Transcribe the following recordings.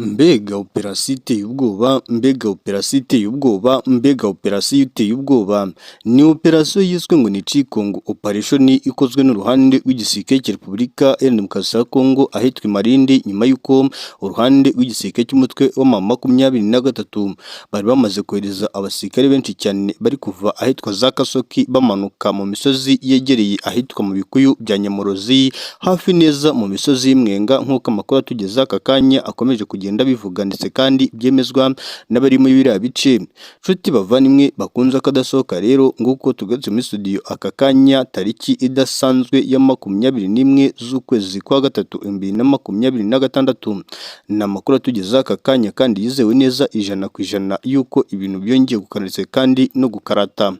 Mbega operasiyo iteye ubwoba, mbega operasiyo iteye ubwoba, mbega operasiyo iteye ubwoba! Ni operasiyo yiswe ngo ni Chikungu Operation, ikozwe n'uruhande rw'igisirikare cya Repubulika Iharanira Demokarasi ya Kongo ahitwa i Malindi, nyuma y'uko uruhande rw'igisirikare cy'umutwe wa M23 bari bamaze kohereza abasirikare benshi cyane bari kuva ahitwa za Kasoki bamanuka mu misozi yegereye ahitwa mu bikuyu bya Nyamurozi, hafi neza mu misozi y'Imwenga, nk'uko amakuru atugeza aka kanya akomeje kugenda bivuga, ndetse kandi byemezwa n'abari muri biriya bice. Nshuti bavandimwe bakunze akadasohoka rero, nguko tugarutse muri studio aka kanya, tariki idasanzwe ya 21 z'ukwezi kwa gatatu 2026. Ni amakuru atugezaho aka kanya kandi yizewe neza 100% y'uko ibintu byongeye gukara ndetse kandi no gukarata,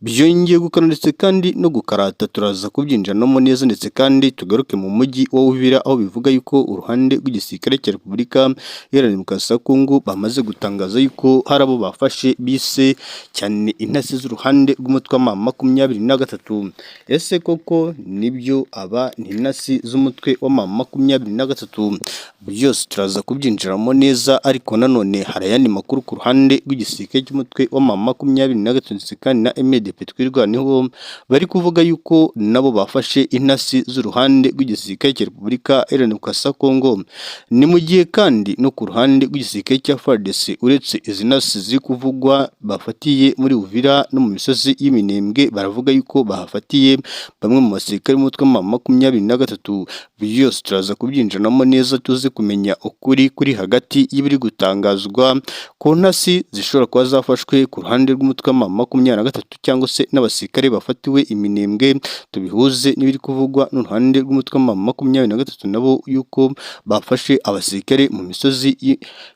byongeye gukara ndetse kandi no gukarata. Turaza kubyinjiranamo neza, ndetse kandi tugaruke mu mujyi wa Uvira, aho bivuga yuko uruhande rw'igisirikare cya Repubulika Iharanira Demokarasi ya Kongo bamaze gutangaza yuko hari abo bafashe bise cyane intasi z'uruhande rw'umutwe wa M23. Ese koko nibyo, aba ni intasi z'umutwe wa M23? Byose turaza kubyinjiramo neza, ariko nanone hari ayandi makuru ku ruhande rw'igisirikare cy'umutwe wa M23 ndetse kandi na MDP Twirwaneho, bari kuvuga yuko nabo bafashe intasi z'uruhande rw'igisirikare cya Repubulika Iharanira Demokarasi ya Kongo. Ni mu gihe kandi no ku ruhande rw'igisirikare cya FARDC, uretse izi ntasi ziri kuvugwa bafatiye muri Uvira no mu misozi y'Iminembwe, baravuga yuko bahafatiye bamwe mu basirikare b'umutwe wa M23. Byose turaza kubyinjiranamo neza, tuze kumenya ukuri kuri hagati y'ibiri gutangazwa ku ntasi zishobora kuba zafashwe ku ruhande rw'umutwe wa M23 cyangwa se n'abasirikare bafatiwe Iminembwe, tubihuze n'ibiri kuvugwa n'uruhande rw'umutwe wa M23 nabo yuko bafashe abasirikare mu misozi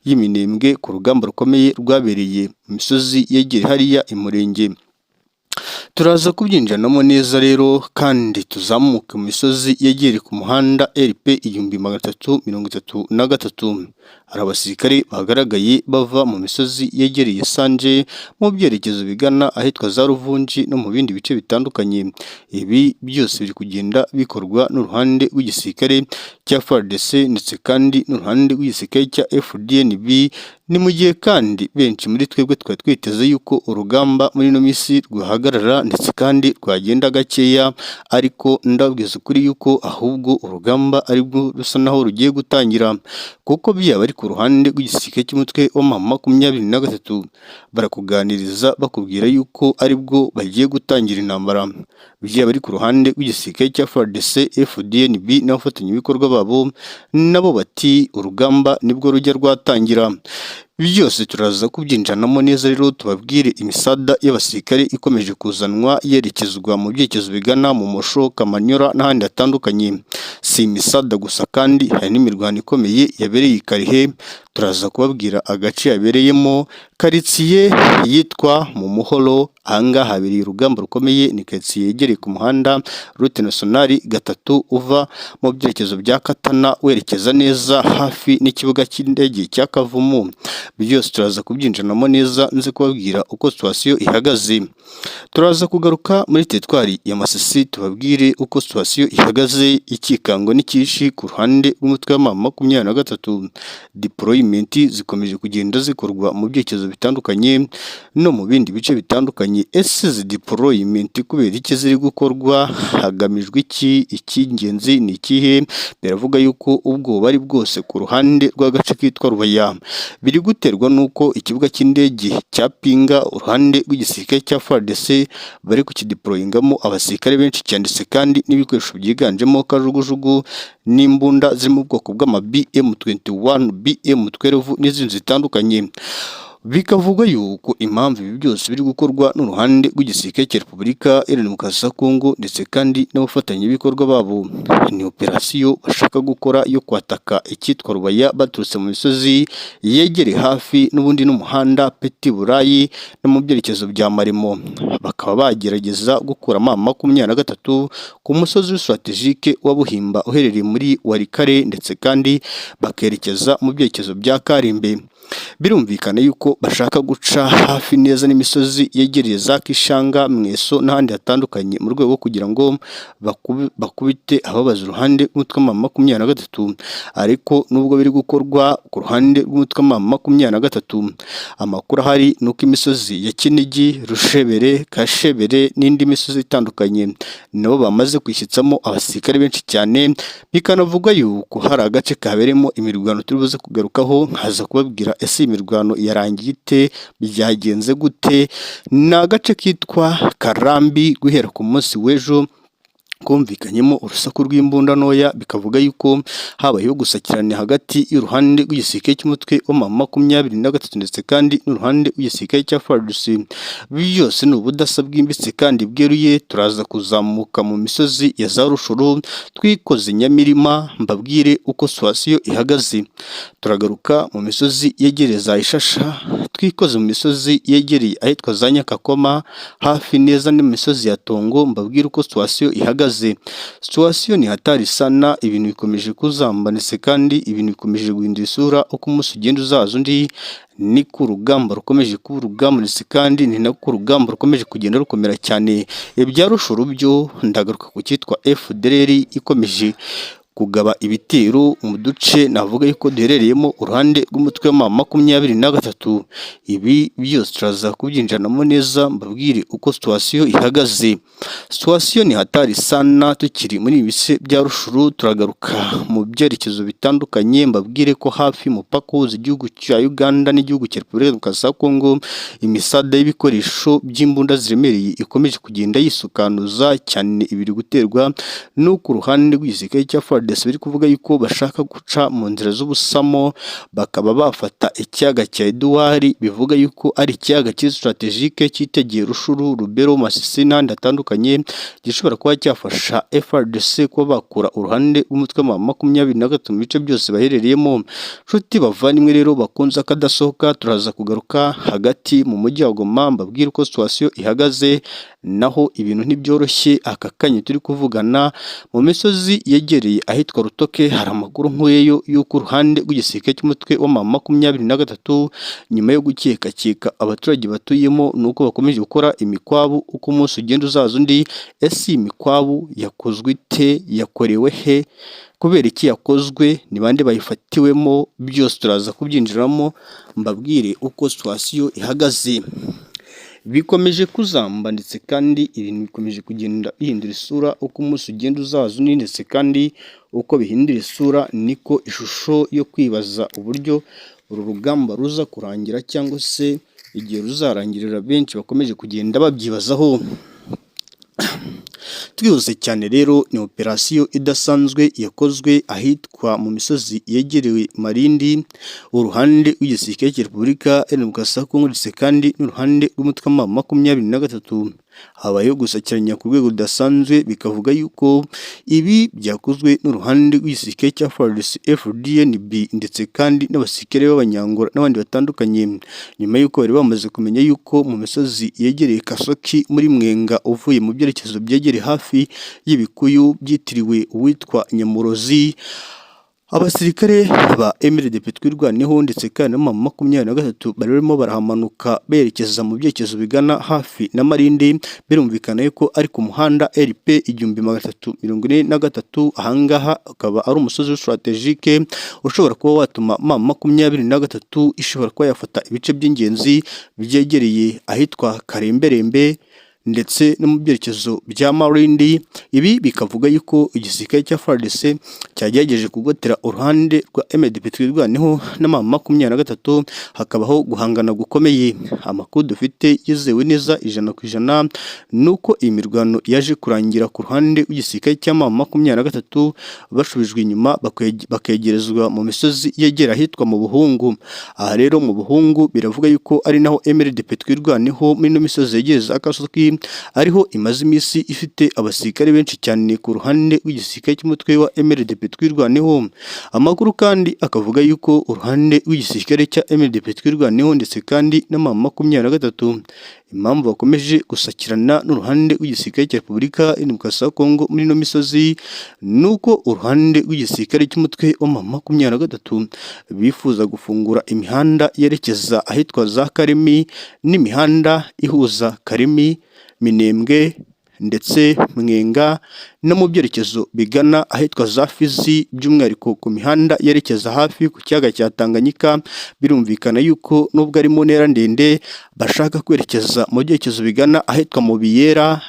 y'Iminembwe ku rugamba rukomeye rwabereye mu misozi yegereye hariya i Murenge. Turaza kubyinjiranamo neza rero, kandi tuzamuke mu misozi yegereye ku muhanda RP 1333. Hari abasirikare bagaragaye bava mu misozi yegereye Sanje mu byerekezo bigana ahitwa za Ruvunji no mu bindi bice bitandukanye. Ibi byose biri kugenda bikorwa n'uruhande rw'igisirikare cya FARDC ndetse kandi n'uruhande rw'igisirikare cya FDNB. Ni mu gihe kandi benshi muri twebwe twari twiteze yuko urugamba muri ino minsi rwahagarara ndetse kandi rwagenda gakeya, ariko ndabwiza ukuri yuko ahubwo urugamba aribwo rusa naho rugiye gutangira, kuko byaba ari ku ruhande rw'igisirikare cy'umutwe wa M23 barakuganiriza bakubwira yuko aribwo bagiye gutangira intambara, byaba ari ku ruhande rw'igisirikare cya FARDC, FDNB n'abafatanyabikorwa babo, nabo bati urugamba nibwo rujya rwatangira. Byose turaza kubyinjiranamo neza rero, tubabwire imisada y'abasirikare ikomeje kuzanwa yerekezwa mu byerekezo bigana mu Mosho, Kamanyola n'ahandi hatandukanye. Si imisada gusa kandi, hari n'imirwano ikomeye yabereye i Karihe. Turaza kubabwira agace yabereyemo, karitsiye yitwa mu Muhoro. Ahangaha habereye urugamba rukomeye, ni karitsiye yegereye ku muhanda route nationale 3, uva mu byerekezo bya Katana werekeza neza hafi n'ikibuga cy'indege cya Kavumu. Byose turaza kubyinjiranamo neza, nze kubabwira uko situation ihagaze. Turaza kugaruka muri teritwari ya Masisi, tubabwire uko situation ihagaze. Ikikango n'ikishi ku ruhande rw'umutwe wa M23. Deployment zikomeje kugenda zikorwa mu byerekezo bitandukanye no mu bindi bice bitandukanye. Ese izi deployment kubera iki ziri gukorwa? Hagamijwe iki? Icy'ingenzi ni ikihe? Biravuga yuko ubwoba ari bwose ku ruhande rw'agace kitwa Rubaya, biri guterwa n'uko ikibuga cy'indege cya Pinga uruhande rw'igisirikare cya FARDC bari kukideployingamo abasirikare benshi cyane, ndetse kandi n'ibikoresho byiganjemo kajugujugu n'imbunda ziri mu bwoko bw'ama BM21, BM12 n'izindi zitandukanye. Bikavugwa yuko impamvu ibi byose biri gukorwa n'uruhande rw'igisirikare cya Repubulika Iharanira Demokarasi ya Kongo ndetse kandi n'abafatanyabikorwa babo, ni operasiyo bashaka gukora yo kwataka icyitwa Rubaya baturutse mu misozi yegereye hafi n'ubundi n'umuhanda Petit Burayi no mu byerekezo bya Maremo, bakaba bagerageza gukuramo M23 ku musozi stratégique wa Buhimba uherereye muri Walikale, ndetse kandi bakerekeza mu byerekezo bya Karimbe. Birumvikana yuko bashaka guca hafi neza n'imisozi yegereye za Kishanga, Mweso n'ahandi hatandukanye mu rwego rwo kugira ngo bakubite ababaza uruhande rw'umutwe wa M23. Ariko nubwo biri gukorwa ku ruhande rw'umutwe wa M23, amakuru ahari ni uko imisozi ya Kinigi, Rushebere, Kashebere n'indi misozi itandukanye nabo bamaze kwishyitsamo abasirikare benshi cyane, bikanavugwa yuko hari agace kabereyemo imirwano turi buze kugarukaho, nkaza kubabwira ese iyi mirwano yarangiye ite, byagenze gute. Ni agace kitwa Karambi guhera ku munsi w'ejo kumvikanyemo urusaku rw'imbunda ntoya, bikavuga yuko habayeho gusakirana hagati y'uruhande rw'igisirikare cy'umutwe wa M23 ndetse kandi n'uruhande rw'igisirikare cya FARDC. Byose ni ubudasa bwimbitse kandi bweruye. Turaza kuzamuka mu misozi ya za Rushuru, twikoze Nyamirima, mbabwire uko situation ihagaze. Turagaruka mu misozi yegereye za Ishasha, twikoze mu misozi yegereye ahitwa za Nyakakoma, hafi neza n'imisozi ya Tongo, mbabwire uko situation ihagaze. Situation ni hatari sana, ibintu bikomeje kuzamba ndetse kandi ibintu bikomeje guhindura isura uko umunsi ugenda uzaza undi, niko urugamba rukomeje kuba urugamba ndetse kandi ni nako urugamba rukomeje kugenda rukomera cyane. Ibya Rushuru byo ndagaruka ku cyitwa FDLR ikomeje kugaba ibitero mu duce navuga yuko duherereyemo uruhande rw'umutwe wa M23. Ibi byose turaza kubyinjiranamo neza, mbabwire uko situation ihagaze. Situation ni hatari sana. Tukiri muri ibi bice bya Rushuru, turagaruka mu byerekezo bitandukanye, mbabwire ko hafi y'umupaka uhuza igihugu cya Uganda n'igihugu cya Repubulika ya Demokarasi ya Kongo, imisada y'ibikoresho by'imbunda ziremereye ikomeje kugenda yisukanuza cyane. Ibiri guterwa n'uko uruhande rw'igisirikare cya FARDC biri kuvuga yuko bashaka guca mu nzira z'ubusamo bakaba bafata ikiyaga cya Edouard, bivuga yuko ari ikiyaga kiri stratégique cyitegeye Rushuru, Lubero, Masisi n'ahandi hatandukanye, gishobora kuba cyafasha FARDC kuba bakura uruhande rw'umutwe wa M23 mu bice byose baherereyemo. Nshuti bavandimwe rero bakunze akadasohoka, turaza kugaruka hagati mu mujyi wa Goma, mbabwire uko situation ihagaze. Naho ibintu ntibyoroshye aka kanya turi kuvugana. Mu misozi yegereye ahitwa Rutoke hari amakuru nkuyeyo y'uko uruhande rw'igisirikare cy'umutwe wa M23, nyuma yo gukekakeka abaturage batuyemo, ni uko bakomeje gukora imikwabu uko umunsi ugenda uzaza undi. Ese iyi mikwabu yakozwe ite, yakorewe he, kubera iki yakozwe, ni bande bayifatiwemo? Byose turaza kubyinjiramo, mbabwire uko situation ihagaze. Bikomeje kuzamba ndetse kandi ibintu bikomeje kugenda bihindura isura uko umunsi ugenda uzaza undi, ndetse kandi uko bihindura isura niko ishusho yo kwibaza uburyo uru rugamba ruza kurangira cyangwa se igihe ruzarangirira benshi bakomeje kugenda babyibazaho. Twihuse cyane rero, ni operasiyo idasanzwe yakozwe ahitwa mu misozi yegereye Marindi, uruhande rw'igisirikare cya Repubulika Iharanira Demokarasi ya Kongo ndetse kandi n'uruhande rw'umutwe wa M23. Habayeho gusakiranya ku rwego rudasanzwe, bikavuga yuko ibi byakozwe n'uruhande rw'igisirikare cya FARDC, FDNB ndetse kandi n'abasirikare b'Abanyangora n'abandi batandukanye, nyuma y'uko bari bamaze kumenya yuko mu misozi yegereye Kasoki muri Mwenga, uvuye mu byerekezo byegereye hafi y'ibikuyu byitiriwe uwitwa Nyamurozi, abasirikare ba MRDP Twirwaneho ndetse kandi na M23 bari barimo barahamanuka berekeza mu byerekezo bigana hafi na Marindi. Birumvikana yuko ari ku muhanda RP 1343. Ahangaha akaba ari umusozi stratégique ushobora kuba watuma M23 ishobora kuba yafata ibice by'ingenzi byegereye ahitwa Karemberembe ndetse no mu byerekezo bya Marindi. Ibi bikavuga yuko igisirikare cya FARDC cyagerageje kugotera uruhande rwa MRDP Twirwaneho na M23, hakabaho guhangana gukomeye. Amakuru dufite yizewe neza 100% ni uko iyi mirwano yaje kurangira ku ruhande rw'igisirikare cya M23 bashubijwe inyuma, bakegerezwa mu misozi yegera ahitwa mu Buhungu. Aha rero mu Buhungu biravuga yuko ari naho MRDP Twirwaneho muri ino misozi yegereza Akasoki ariho imaze iminsi ifite abasirikare benshi cyane ku ruhande rw'igisirikare cy'umutwe wa MRDP Twirwaneho. Amakuru kandi akavuga yuko uruhande rw'igisirikare cya MRDP Twirwaneho ndetse kandi na M23 Impamvu bakomeje gusakirana n'uruhande rw'igisirikare cya Repubulika ya Demokarasi ya Kongo muri ino misozi, ni uko uruhande rw'igisirikare cy'umutwe wa M23 bifuza gufungura imihanda yerekeza ahitwa za Karemi n'imihanda ihuza Karemi, Minembwe ndetse Mwenga no mu byerekezo bigana ahitwa za Fizi, by'umwihariko ku mihanda yerekeza hafi ku kiyaga cya Tanganyika. Birumvikana yuko nubwo ari mu ntera ndende, bashaka kwerekeza mu byerekezo bigana ahitwa mu Biyera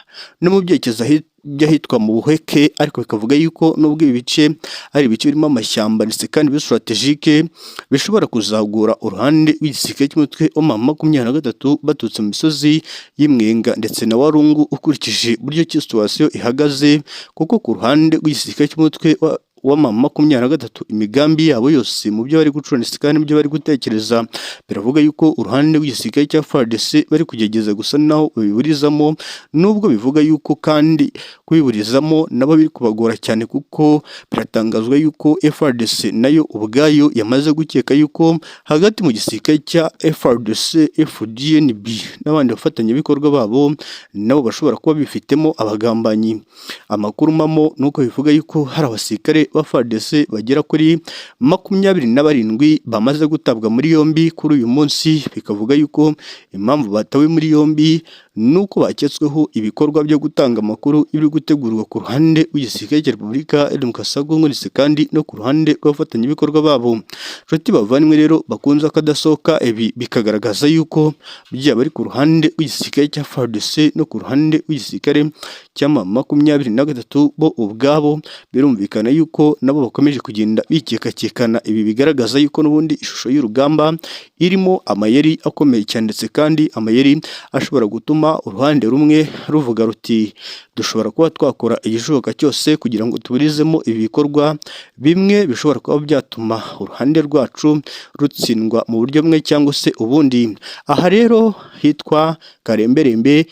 no mu byerekezo by'ahitwa mu Buheke, ariko bikavuga yuko nubwo ibi bice ari ibice birimo amashyamba ndetse kandi biri stratégique, bishobora kuzagura uruhande rw'igisirikare cy'umutwe wa M23 baturutse mu misozi y'Imwenga ndetse na Warungu, ukurikije uburyo ki situation ihagaze, kuko ku ruhande rw'igisirikare cy'umutwe wa M23 imigambi yabo yose mu byo bari gucura ndetse kandi n'ibyo bari gutekereza, biravuga yuko uruhande rw'igisirikare cya FARDC bari kugerageza gusa naho babiburizamo, nubwo bivuga yuko kandi kubiburizamo nabo biri kubagora cyane, kuko biratangazwa yuko FARDC nayo ubwayo yamaze gukeka yuko hagati mu gisirikare cya FARDC, FDNB n'abandi bafatanyabikorwa babo nabo bashobora kuba bifitemo abagambanyi. Amakuru mpamo ni uko bivuga yuko hari abasirikare ba FARDC bagera kuri 27 bamaze gutabwa muri yombi kuri uyu munsi, bikavuga yuko impamvu batawe muri yombi ni uko baketsweho ibikorwa byo gutanga amakuru y'ibiri gutegurwa ku ruhande rw'igisirikare cya Repubulika ya Demokarasi ya Kongo ndetse kandi no ku ruhande rw'abafatanyabikorwa babo. Nshuti bavandimwe rero bakunze akadasohoka, ibi bikagaragaza yuko byaba ari ku ruhande rw'igisirikare cya FARDC no ku ruhande rw'igisirikare cya M23, bo ubwabo birumvikana yuko nabo bakomeje kugenda bikekakekana. Ibi bigaragaza yuko n'ubundi ishusho y'urugamba irimo amayeri akomeye cyane, ndetse kandi amayeri ashobora gutuma uruhande rumwe ruvuga ruti: "Dushobora kuba twakora igishoboka cyose kugira ngo tuburizemo ibi bikorwa bimwe bishobora kuba byatuma uruhande rwacu rutsindwa mu buryo bumwe cyangwa se ubundi." Aha rero hitwa Karemberembe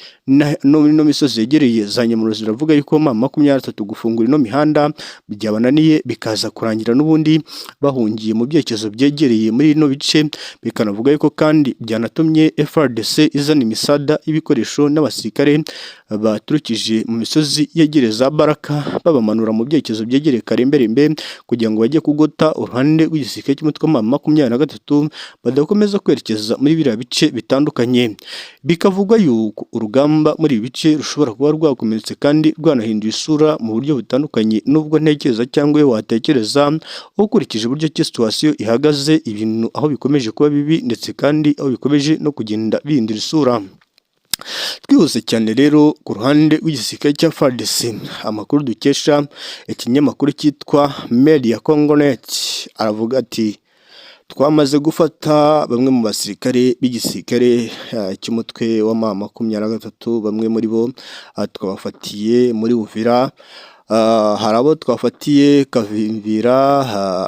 no muri ino misozi yegereye za Nyamurozi, biravuga yuko M23 gufungura ino mihanda byabananiye, bikaza kurangira n'ubundi bahungiye mu byerekezo byegereye muri ino bice. Bikanavuga yuko kandi byanatumye FARDC izana imisada y'ibikoresho n'abasirikare baturukije mu misozi yegereye za Baraka, babamanura mu byerekezo byegereye Karemberembe kugira ngo bajye kugota uruhande rw'igisirikare cy'umutwe wa M23 badakomeza kwerekeza muri biriya bice bitandukanye. Bikavugwa yuko urugamba muri ibi bice rushobora kuba rwakomeretse kandi rwanahinduye isura mu buryo butandukanye, nubwo ntekereza cyangwa iyo watekereza ukurikije uburyo ki situation ihagaze, ibintu aho bikomeje kuba bibi ndetse kandi aho bikomeje no kugenda bihindura isura. Twihuse cyane rero, ku ruhande rw'igisirikare cya FARDC, amakuru dukesha ikinyamakuru cyitwa Media Congonet aravuga ati: "Twamaze gufata bamwe mu basirikare b'igisirikare cy'umutwe wa M23. Bamwe muri bo twabafatiye muri Uvira, hari abo twafatiye Kavimvira,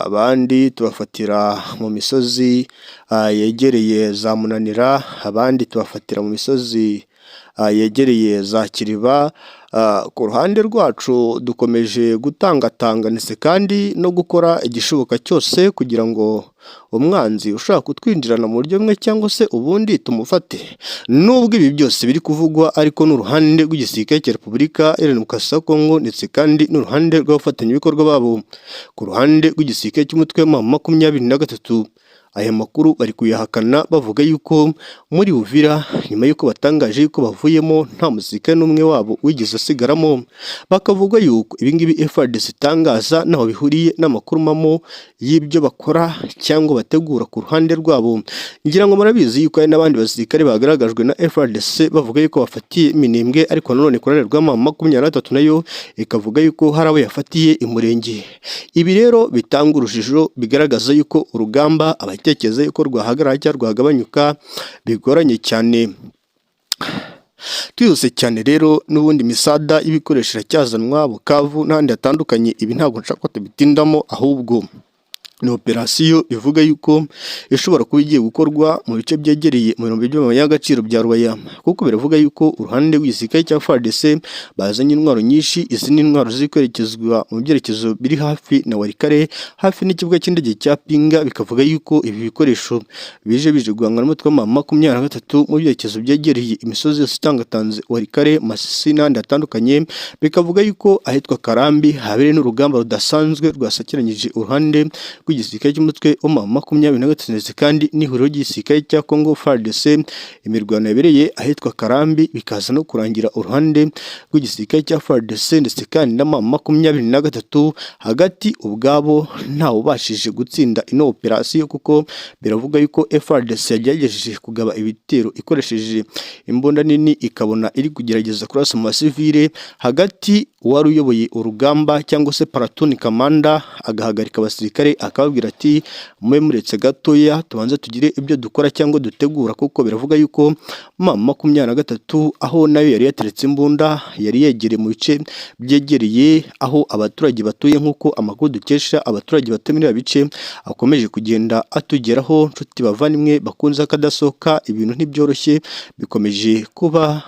abandi tubafatira mu misozi yegereye za Munanira, abandi tubafatira mu misozi yegereye za Kiriba. Ku ruhande rwacu dukomeje gutangatanga ndetse kandi no gukora igishoboka cyose kugira ngo umwanzi ushaka kutwinjirana mu buryo bumwe cyangwa se ubundi tumufate." Nubwo ibi byose biri kuvugwa, ariko n'uruhande rw'igisirikare cya Repubulika Iharanira Demokarasi ya Kongo ndetse kandi n'uruhande rw'abafatanyabikorwa babo ku ruhande rw'igisirikare cy'umutwe wa M23, aya makuru bari kuyahakana, bavuga yuko muri Uvira, nyuma y'uko batangaje yuko bavuyemo, nta musirikare n'umwe wabo wigeze asigaramo. Bakavuga yuko ibingibi FARDC itangaza ntaho bihuriye n'amakuru mamo y'ibyo bakora cyangwa bategura ku ruhande rwabo. Ngira ngo murabizi yuko hari n'abandi basirikare bagaragajwe na FARDC bavuga yuko bafatiye Minembwe, ariko nanone ku ruhande rwa M23 nayo ikavuga yuko hari abo yafatiye i Murenge. Ibi rero bitanga urujijo, bigaragaza yuko urugamba abatekereza yuko rwahagarara cyangwa rwagabanyuka bigoranye cyane. Twihuse cyane rero, n'ubundi misada y'ibikoresho iracyazanwa Bukavu n'ahandi hatandukanye. Ibi ntabwo nshaka ko tubitindamo, ahubwo Ni operasiyo ivuga yuko ishobora kuba igiye gukorwa mu bice byegereye mu birombe by'amabuye y'agaciro bya Rubaya, kuko biravuga yuko uruhande rw'igisirikare cya FARDC bazanye intwaro nyinshi. Izi ni intwaro ziri kwerekezwa mu byerekezo biri hafi na Walikale, hafi n'ikibuga cy'indege cya Pinga. Bikavuga yuko ibi bikoresho bije guhangana n'umutwe wa M23 mu byerekezo byegereye imisozi yose itangatanze Walikale, Masisi n'ahandi hatandukanye. Bikavuga yuko ahitwa Karambi habereye n'urugamba rudasanzwe rwasakiranyije uruhande rw'igisirikare cy'umutwe wa M23 ndetse kandi n'ihuriro ry'igisirikare cya Congo FARDC. Imirwano yabereye ahitwa Karambi bikaza no kurangira uruhande rw'igisirikare cya FARDC ndetse kandi na M23 hagati ubwabo ntawubashije gutsinda ino operasiyo, kuko biravuga yuko FARDC yagerageje kugaba ibitero ikoresheje imbunda nini, ikabona iri kugerageza kurasa mu basivile hagati. Uwari uyoboye urugamba cyangwa se platoon commander agahagarika abasirikare, akababwira ati: "Mube muretse gatoya, tubanze tugire ibyo dukora cyangwa dutegura," kuko biravuga yuko M23 aho nayo yari yateretse imbunda yari yegereye mu bice byegereye aho abaturage batuye, nk'uko amakuru dukesha abaturage batuye muri ibi bice akomeje kugenda atugeraho. Nshuti bavandimwe bakunze akadasohoka, ibintu ntibyoroshye, bikomeje kuba.